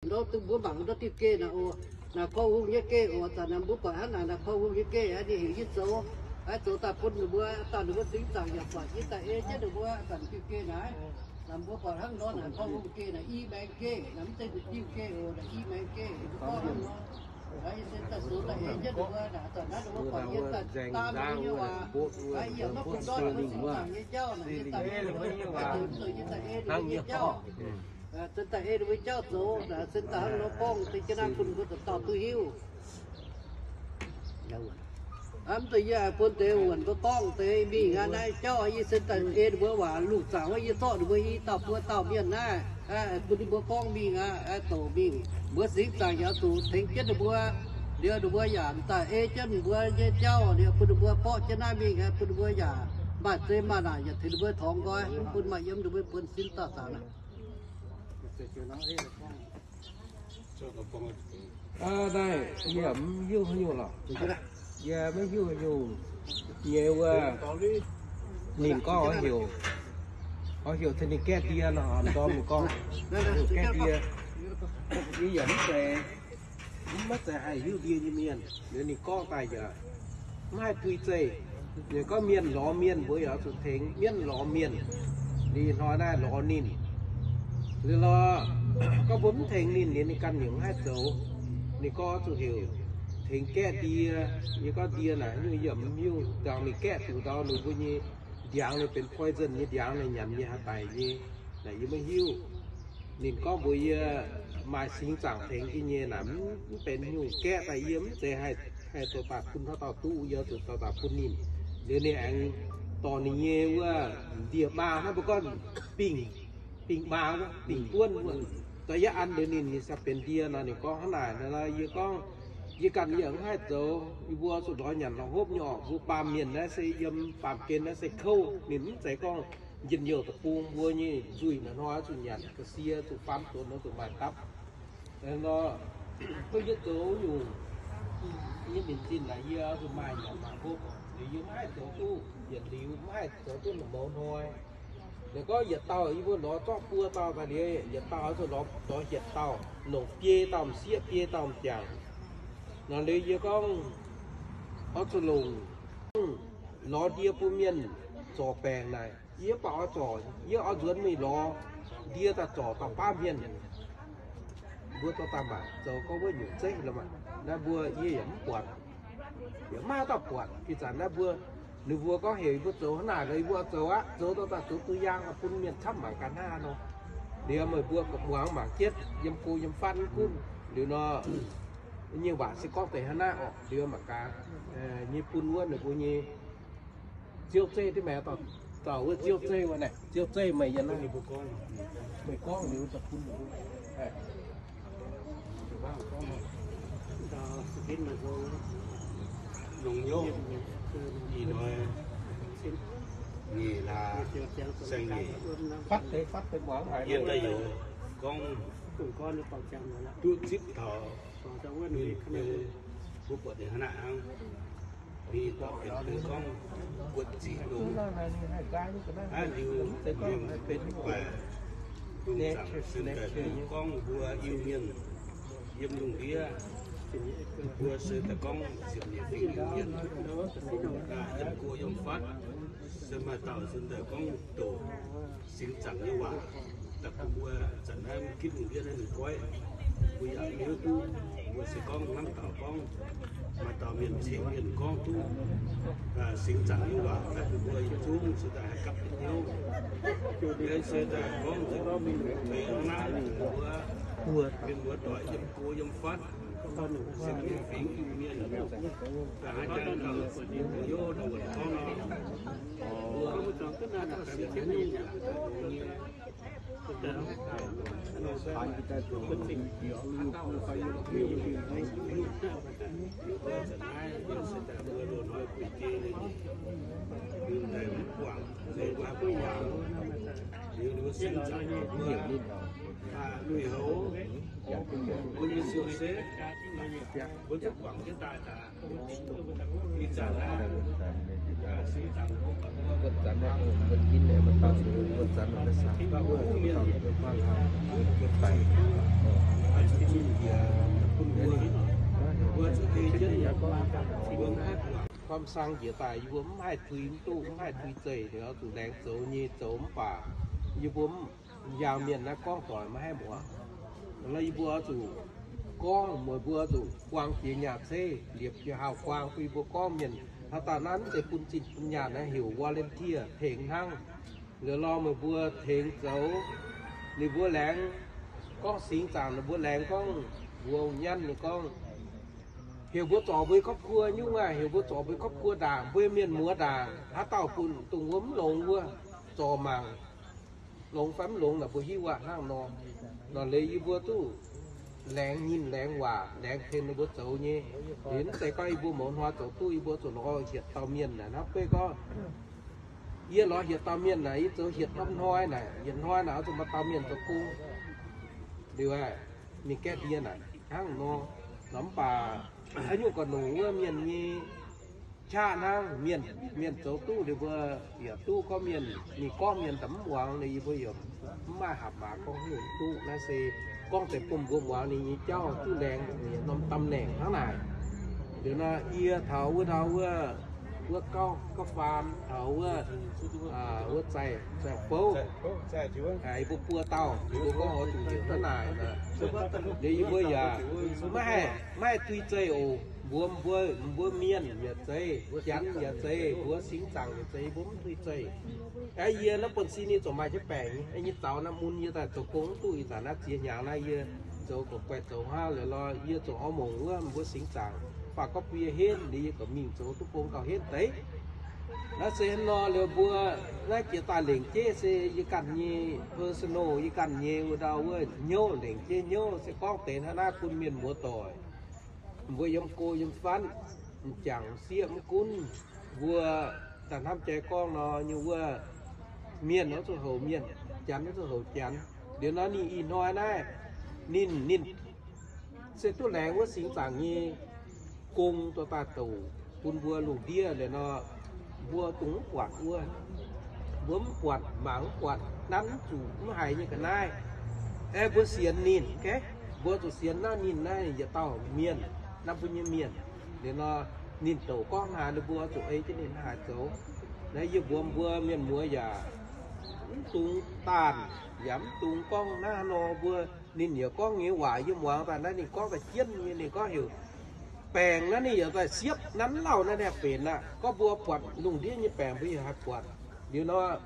Nor duqv mbuo mangc ndortv diuh geh naaic oc, naaic korv hungh nyei geh oc. Zanc naaic mbuo buatc hnangv naaic, naaic korv hungh nyei geh aqv, ninh heuc yie zoux, aqv, zoux daaih bun ninh mbuo, daaih ninh mbuo singx zaangc yaac buatc yie daaih ei jienv ninh mbuo zanc diuh geh naaic. Naaic mbuo buatc hnangv nor, naaic korv hungh geh naaic i maengx geh, naaic mv zeiz diuh geh oc, naaic i maengx geh, mbuo gorngv hnangv nor. Yie se daaih zoux daaih ei jienv ninh mbuo, zanc naaiv ninh mbuo buatc yie daaih daam ninh mbuo nyei waac, yie yaac maiv bun ndortv ninh mbuo singx zaangc nyei jauv naaic, yie daaih ei ninh mbuo nyei jauv. Zinh daaih ei ninh mbuo jauv zoux, zinh daaih hnangv nor gorngv deix jienv naaiv bun mbuo dauh dauh duqv hiuv. Mv zeiz yie bun deix wuonc mbuo gorngv deix mingh aqv. Naaiv jauv yie se daaih ei ninh mbuo waac lungh zaangc wuov, yie zorqv ninh mbuo i dauh buo dauh mienh naaiv, bun ninh mbuo gorngv mingh aqv, douc mingh. Mbuo singx zaangc yaac zuqc tengx jienv ninh mbuo, liuz ninh mbuo yaac daaih ei jienv ninh mbuo nyei jauv, liuz bun ninh mbuo borqv jienv naaiv mingh, bun ninh mbuo yaac maaih zei maaih naanc yaac tengx ninh mbuo torngx nqoi, mv bun maaih yiem ninh mbuo buonv-sin dauh dauh naaic. Naaiv yie mv hiuv haaix nyungc lorqc. Yie maiv hiuv haaix nyungc nyei wuov. Ninh gorngv oix heuc, oix heuc tengx ninh gaeqv ndie nor, ndorm ninh gorngv heuc gaeqv ndie. Yie yaac mv zeiz, mv maiv zeiz haih hiuv ndie nyei mienh. Liuz ninh gorngv daaih yaac mv haih puix zeih. Ninh gorngv mienh lorz mienh mbuo yaac oix zuqc tengx, mienh lorz mienh, ninh hnoi naaiv lorz ninh. Liuz nor, gorngv mbuo mv tengx ninh, ninh ganh yaac mv haih zoux. Ninh gorngv oix zuqc heuc tengx gaeqv ndie. Yie gorngv ndie naaic nyungc yie yaac mv hiuv. Dangh ninh gaeqv zuqc ndau ninh mbuo nyei ndiangx, ninh benx poison nyei ndiangx, ninh nyanc nyei haaix daic nyei, naaic yie maiv hiuv. Ninh gorngv mbuox yie maaih singx zaangc tengx yie nyei naaic, mv benx nyungc gaeqv daaih yie mv zeiz haih, haih zoux daaih bun haaix dauh duqv, yie zuqc zoux daaih bun ninh. Liuz ninh aengx dorh ninh nyei wuov ndie maa, naaiv mbuo gorngv bingh, bingh maa wuov, bingh buonv wuov, daaih yie an liuz ninh, ninh se benx ndie nor. Ninh gorngv hnangv naaic nor, yie gorngv, yie ganh yie mv haih zoux. Yie mbuo zuqc lorz nyanc lorz hopv nyei orqc. Mbuo baamh mienh naaiv se yiem baamh gen naaiv se kouv, ninh mv zeiz gorngv njien-youh deic-bung mbuo nyei nzuih naaic hnoi zuqc nyanc ga'sie, zuqc faam donx nor zuqc maaih dapv. Nor, duqv yie zoux nyungc, yie minc zinh naaic yie zuqc maaih nyanc maaih hopv, liuz yie mv haih zoux duqv yietc liuz, mv haih zoux duqv mouz hnoi. Ninh gorngv yietc dauh yie mbuo lorz zorqv buo dauh daaih liuz, yietc dauh oix zuqc lorz, lorz hietc dauh, longc biei dauh m'sieqv biei dauh m'jangc. Nor liuz yie gorngv, oix zuqc longc, lorz ndie bun mienh zorc baengc naaic, yie mv baac oix zorc, yie oix nzuonx mingh lorz ndie daaih zorc dauh baav mienh. Mbuo dorh daaih mangc zoux gorngv wuov nyungc zeiv lorqc maah. Naaiv mbuo yie yaac mv buatc, yaac maiv dauh buatc. Ih zanc naaiv mbuo, ninh mbuo gorngv heuc yie mbuo zoux hnangv naaic nor, yie mbuo zoux aqv. Zoux dorh daaih zoux duqv yaang bun mienh camv mangc gaax hnangv nor. Liuz meih mbuo muangx mangc jienv yiem go yiem fatv gunv liuz nor, nyei waac se gorngv deix hnangv naaiv orqc. Liuz mangc gaax nyei bun wuov ninh mbuo nyei Ziouv zeiv duqv maengx dauh wuov Ziouv zeiv wuov naaic. Ziouv zeiv meih yiem naaiv, meih gorngv liuz daaih bun ninh mbuo. Nongx hnyouv ih hnoi nyic hlaax saeng-nyeic, fatv deix fatv deix muangx haic. Yiem daaih youz gorngv duqv zipv taux mienh mbuo buatc ninh hnangv naaic hnangv. Ninh dorh benx gorngv buatc ziqc longx. Hnangv liuz mienh benx guaix, lungh zaangc se daaih gorngv mbuo Iu-Mienh yiem lungh ndiev, mbuo se daaih gorngv ziepc nyeic fingx Iu-Mienh, yiem go yiem fatv, se maaih dauh se daaih gorngv doqc singx zaangc nyei waac daaih bun mbuo. Zanc naaiv mv ginv lungh ndiev naaiv ninh goiv, mbuo yaac mv hiuv duqv. Mbuo se gorngv hnamv taux gorngv maaih dauh mienh cingx mienh gorngv duqv singx zaangc nyei waac daaih bun mbuo yietc zungv se daaih haih gapv jienv hnyouv. Yie se daaih gorngv nzengc deix hnangv naaiv mbuo, mienh muoz doic yiem go yiem fatv, se mienh fingx Iu-Mienh, daaih haaix jangx dauh hnyouv daaih wuonc gorngv nor, mbuo mv zuangx duqv naaiv dauh singx nyei nyungc yaac daaih longx nyei. Gormx sang njiec daaih yie mbuo mv haih tui mv duqv, mv haih tui zeih, oix zuqc laengz zoux nyei zoux mv baac yie mbuo mv, njaaux mienh naaiv gorngv doic maiv haih muangx. Nor yie mbuo oix zuqc gorngv, meih mbuo oix zuqc buang jiex nyaah zeiv, liepc jiex hauv-guaang bun yie mbuo gorngv mienh. Haaix dauh naaiv mv zeiz bun zinh bun nyaanh naaiv heuc volunteer tengx hnangv. Liuz lorh meih mbuo tengx zoux, ninh mbuo laengz gorngv singx zaangc, ninh mbuo laengz gorngv mbuox nyanh ninh gorngv, heuc mbuo zorc mbuo ครอบครัว nyungc aqv, heuc mbuo zorc mbuo ครอบครัว ndaangc, mbuo mienh muoz ndaangc, haaix dauh bun dongh wuov mv longx wuov, zorc mangc longx fai mv longx naaic mbuo hiuv aqv hnangv nor. Nor leiz yie mbuo duqv laengz nyinh laengz waac laengz tengx ninh mbuo zoux nyei. Liuz mv zeiz gorngv yie mbuo mouz hnoi zoux duqv, yie mbuo zuqc lorz hietc dauh mienh naaic hnangv beiv gorngv, yie lorz hietc dauh mienh naaic, yie zoux hietc norm hnoi naaic, yietc hnoi naaic oix zuqc maaih dauh mienh zoux gong. Liuz ninh gaeqv ndie naaic hnangv nor. Nor mv baac haaix nyungc ga'nungc wuov mienh nyei qaqv hnangv. Mienh, mienh zoux duqv liuz mbuo yaac duqv gorngv mienh, ninh gorngv mienh daaih mv muangx liuz yie mbuo yaac mv maaih haaix maaz gorngv haaix nyungc duqv. Naaiv se gorngv deix bun mbuo muangx ninh nyei jauv duqv laengz norm ตำแหน่ง hnangv naaic. Liuz nor yie taux wuov ndau wuov, wuov gauv, gauv faam taux wuov, wuov zaih, zaih bouv, yie mbuo buo dauh, yie mbuo gorngv oix zuqc heuc hnangv naaic. Liuz yie mbuo yaac maiv haih, maiv haih tui zeih oc. Mbuox mbuo, mbuo mienh yaac zeiz, janx yaac zeiz, mbuox singx zaangc yaac zeiz, yie mbuo mv tui zeih. Aa, yie naaiv buonv-sin ninh ziouc maaih jienv baengc nyei, nyei zaux naaiv mun yie daaih zoux gong mv duqv, ih zanc naaiv ziex hnyangx naaiv yie zoux gu'guaih zoux hnangv liuz lorh, yie ziouc oix mongc wuov mbuo singx zaangc faah gorqv-bie henv liuz yie ziouc mingh zoux duqv gong gauh henv deix. Naaiv se hnangv nor liuz mbuo naaiv jiex daaih lengc jeiv se yie ganh nyei personal, yie ganh nyei wuov ndau wuov hnyouv, lengc jeiv hnyouv se gorngv deix hnangv naaiv bun mienh muoz-doic, mbuo yiem go yiem fatv, m'jangc m'sieqv mv gunv, mbuo daaih hnamv jai gorngv nor nyei wuov, mienh oix zuqc houc mienh, janx oix zuqc houc janx. Liuz nor ninh ih hnoi naaiv, ninh, ninh se duqv laengz wuov singx zaangc nyei gong dorh daaih douc bun mbuo lungh ndiev liuz nor, mbuo dungx mv buatc wuov. Mbuo mv buatc, mangc mv buatc, nanv mv zuqc, mv haiz nyei ga'naaiv. Aeqv, mbuo sienx ninh, mbuo zuqc sienx naaiv ninh naaiv yietc dauh mienh, naaiv mbuo nyei mienh. Liuz nor, ninh douc gorngv haaix, mbuo zuqc ei jienv ninh haaix zoux. Naaiv yie mbuox mbuo mienh muoz yaac mv dungx daanh, yaac mv dungx gorngv naaiv nor mbuo. Ninh yaac gorngv nyei waac yie muangx daaih naaiv, ninh gorngv daaih jienv nyei, ninh gorngv heuc baengc naaiv ninh yaac daaih siepv naaiv lauh naaiv haih benx aqv. Gorngv mbuo buatc lungh ndiev nyei baengc mbuo yaac haih buatc. Liuz nor,